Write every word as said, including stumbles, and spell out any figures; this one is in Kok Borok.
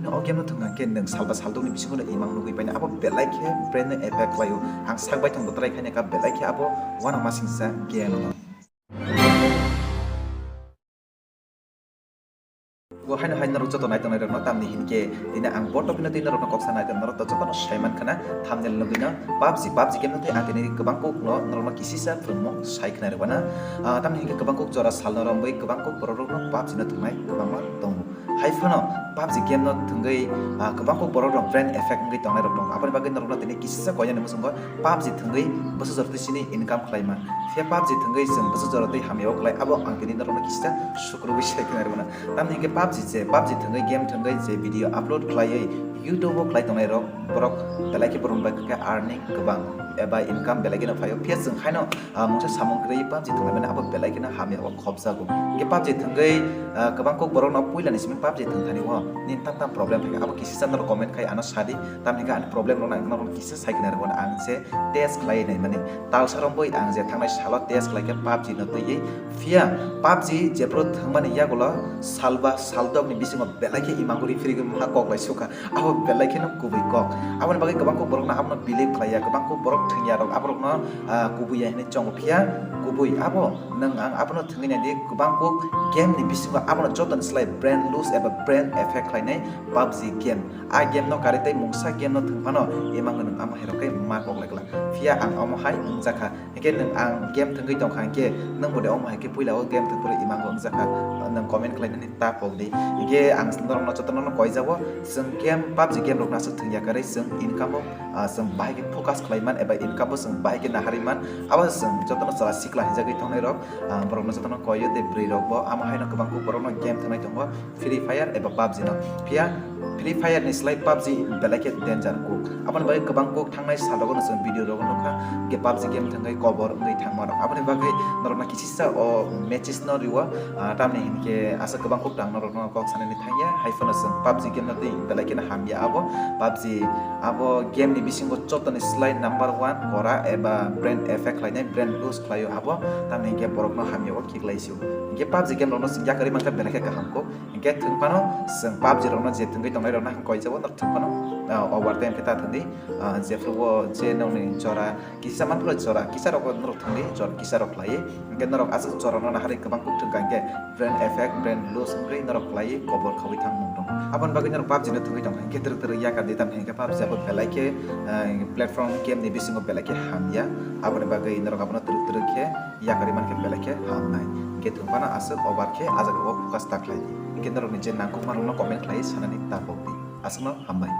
O game no thwngkha khe nwng salba saldokni bisingo no imang nugwi paina abo belai khe brain no effect khlaio. Ang sak baithang bo try khaina kha belai khe abo uanamasingcha game no. Bo haino hai norok joto naitok nairokno tamni hinkhe tini ang bo topino twi norokno kok sa naitong norok to jotono saiman khana thumbnail nugwino PUBG, PUBG game no tei ang tini kwbang kok no norokno kisisa phwrwngmung sai khna rwbana. Ah, tamni hinkhe kwbang kok jora salno romwi kwbang kok borok rokno PUBG no thwngnai kwbangma tongo. Hai phano PUBG game no thwngwi, ah, kwbang kok borok rok brain effect wngwi tongnai rok tongo. Aboni bagwi norokno tini kisisa koinani muchungo PUBG thwngwi bwsajor twi sini income khlaima. Phiya PUBG thwngwi chwng bwsajor twi hamya o khlai abo ang tini norokno kisisa sukrubwi sai khna rwbana. Tamni hinkhe PUBG je, PUBG thwngwi game thwngwi je video upload khlaiwi YouTube o khlai tongnai rok borok belai khe borok bai khe earning kwbang eba income belai kheno phaio. Phiya chwng haino, ah, mungsa samung kwrwi PUBG thwnglaimani abo belai kheno hamya o khopjago. Hinkhe PUBG thwngwi, ah, kwbang kok borokno puilani simi PUBG thwngthani o nini tam tam problem phaikha abo kisisa norok comment khai ano sadi. Tamni hinkhe ani problem rok nang norok kisa sai khna rwbana ang je test khlai naimani. Talsa romwi ang je thangnai salo test khlai khe PUBG no twiwi. Phiya PUBG jephru thwngmani yagulo salba saldokni bisingo belai khe imang guri phirigwi ma kok lai sukha. Abo belai kheno kubui kok. Aboni bagwi kwbang kok borokno abono believe khlaiya, kwbang kok borok thwngya rok aborokno, ah, kubui ya hinwi chongo. Phiya kubui abo nwng ang abono thwngwi naidi, kwbang kok game ni bisingo abono jotoni slai brain lose eba brain effect khlainai PUBG game. A game no karwi tei mungsa game no thwng phano imang nwng amo hai rok khe ma kok lai glak. Phiya ang omo hai wngjakha. Hinkhe nwng ang game thwngwi tongkha hinkhe nwng bo de omo hai khe puila o game thwngphuru imango wngjakha, nwng comment khlainani ta pok di. Hinkhe ang norokno jotono no koijabo, chwng game, PUBG game rokno aswk thwngya kwrwi chwng income o, ah, chwng bahai khe focus khlaiman eba income o chwng bahai khe naharwi man. Abo chwng jotono chwla sikla hinjagwi tongnai rok, ah, borokno jotono koio tei bwrwi rok bo amo haino kwbang kuk borokno game thwngnai tongo. Free Fire eba PUBG no. Phiya Free Fire ni slai PUBG belai khe danger kuk. Aboni bagwi kwbang kuk thangnai salogo no chwng video rogo nukha, hinkhe PUBG game thwngwi kobor wngwi thangma rok. Aboni bagwi norokno kisisa o matches no rwo, ah, tamni hinkhe aswk kwbang kuk tang norokno kok sanani thangya. Hai phano chwng PUBG game no twi belai kheno hamya abo. PUBG abo game ni bisingo jotoni slai number one kora eba brain effect khlainai, brain lose khlaio abo. Tamni hinkhe borokno hamya o khiklai sio. Hinkhe PUBG game rokno chwng yakarwi mankha belai khe kaham kuk. Hinkhe thwng phano chwng PUBG rokno je thwngwi tongnai rokno ang koijabo norok thwng phano, ah, overtime khe ta thwngdi, ah, jephru o je nokni jora kisa manphru jora kisa rok norok thwngdi, jora kisa rok khlaiwi. Hinkhe norok aswk jora no naharwi kwbang kuk thwngkha hinkhe brain effect, brain lose wngwi norok khlaiwi kobor khaui thangmung tongo. Aboni bagwi norok PUBG no thwngwi tongkha hinkhe twrwk twrwk yakar di tamni hinkhe PUBG abo belai khe, ah, platform game ni bisingo belai khe hamya. Aboni bagwi norok abono twrwk twrwk khe yakarwi mankhe belai khe hamnai. Hinkhe thwng phano aswk over khe ah jagao focus ta khlai di. Hinkhe norokni je nangkukma rokno comment khlaiwi sanani ta pok di. Aswkno hambai.